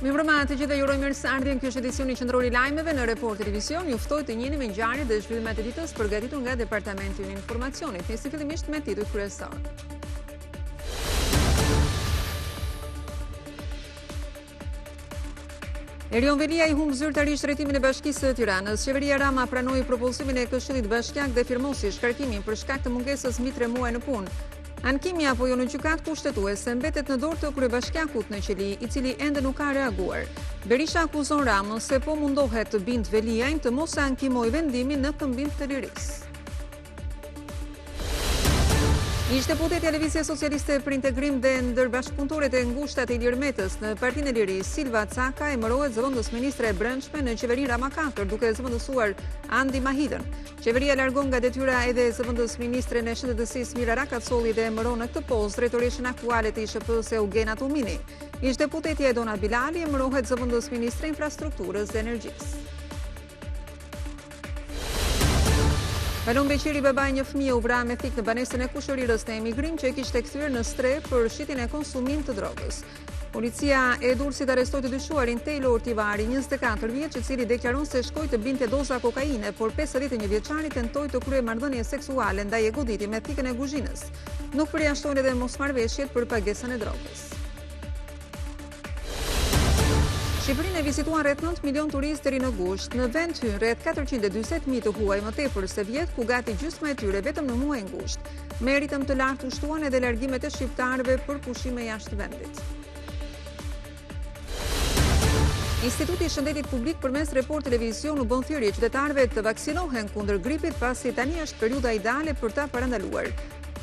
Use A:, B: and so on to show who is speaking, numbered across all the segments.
A: Mirëmbrëma të gjithëve ju uroj mirëseardhjen. Ky është edicioni qendror i lajmeve në Report Televizion. Ju ftoj të njiheni me ngjarjet dhe zhvillimet e ditës përgatitur nga Departamenti i Informacionit. Nisim fillimisht me titujt kryesorë. Erion Veliaj humb zyrtarisht drejtimin e Bashkisë së Tiranës. Qeveria Rama pranoi propozimin e Këshillit Bashkiak dhe firmosi shkarkimin për shkak të mungesës mbi 3 muaj në punë. Ankimi apo jo në gjykatë kushtetuese mbetet në dorë të kryebashkiakut në qeli, i cili ende nuk ka reaguar. Berisha akuzon Ramën se po mundohet të bindë Veliajn të mos e ankimojë vendimin në këmbim të lirisë. Ish-deputetja e Lëvizjes Socialiste për Integrim dhe ndër bashkëpunëtoret e ngushta të Ilir Metës në Partinë e Lirisë, Silva Caka emërohet zëvendësministre e Brendshme në qeverinë Rama 4, duke zëvendësuar Andi Mahidën. Qeveria largon nga detyra edhe zëvendësministren e Shëndetësisë Mira Rakacolli dhe emëron në këtë post drejtoreshën aktuale të ISHP-së Eugena Tomini. Ish-deputetja Edona Bilali emërohet zëvendësministre e Infrastrukturës dhe Energjisë. Valon Beqiri, baba i një fëmije u vra me thikë në banesën e kushërirës në emigrim që e kishte kthyer në strehë për shitjen e konsumim të drogës. Policia e Durrësit arrestoi të dyshuarin Taylor Tivari, 24 vjeç, i cili deklaron se shkoi të blinte doza kokaine, por 51 vjeçari tentoi të kryejë marrëdhënie seksuale ndaj e goditi me thikën e kuzhinës. Nuk përjashtohen edhe mosmarrëveshjet për pagesën e drogës. Shqipërinë e vizituan rreth 9 milion turistë deri në gusht. Në vend hynë rreth 440.000 të huaj më tepër se vjet, ku gati gjysma e tyre vetëm në muajin gusht. Me ritëm të lartë u shtuan edhe largimet e shqiptarëve për pushime jashtë vendit. Instituti i Shëndetit Publik përmes Report Televizion u bën thirrje qytetarëve të vaksinohen kundër gripit pasi tani është periudha ideale për ta parandaluar.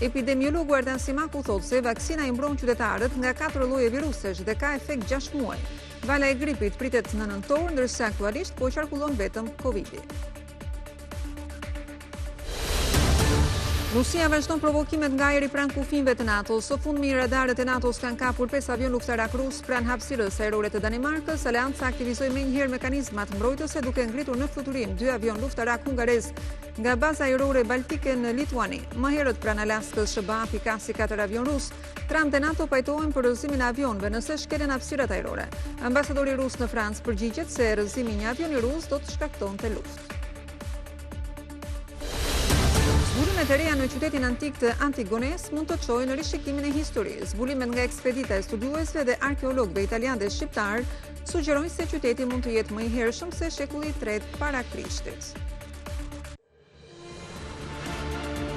A: Epidemiologu Artan Simaku thotë se vaksina i mbron qytetarët nga 4 lloje virusesh dhe ka efekt 6 muaj. Vala e gripit pritet në nëntor, ndërsa aktualisht po qarkullon vetëm Covidi. Rusia vazhdon provokimet nga ajri pranë kufinjve të NATO-s. Së fundmi radarët e NATO-s kanë kapur 5 avionë luftarakë rusë pranë hapësirës ajrore të Danimarkës. Aleanca aktivizoi menjëherë mekanizmat mbrojtëse duke ngritur në fluturim dy avionë luftarakë hungarezë Nga baza ajrore baltike në Lituani, më herët pranë Alaskës, SHBA pikasi 4 avionë rusë, Trump dhe NATO pajtohen për rrëzimin e avionëve nëse shkelen hapësirat ajrore. Ambasadori rus në Francë përgjigjet se rrëzimi i një avioni rus do të shkaktonte luftë. Zbulimet e reja në qytetin antik të Antigonesë mund të çojnë në rishikimin e historisë. Zbulimet nga ekspedita e studiuesve dhe arkeologëve italianë dhe shqiptarë sugjerojnë se qyteti mund të jetë më i hershëm se shekulli i tretë para Krishtit.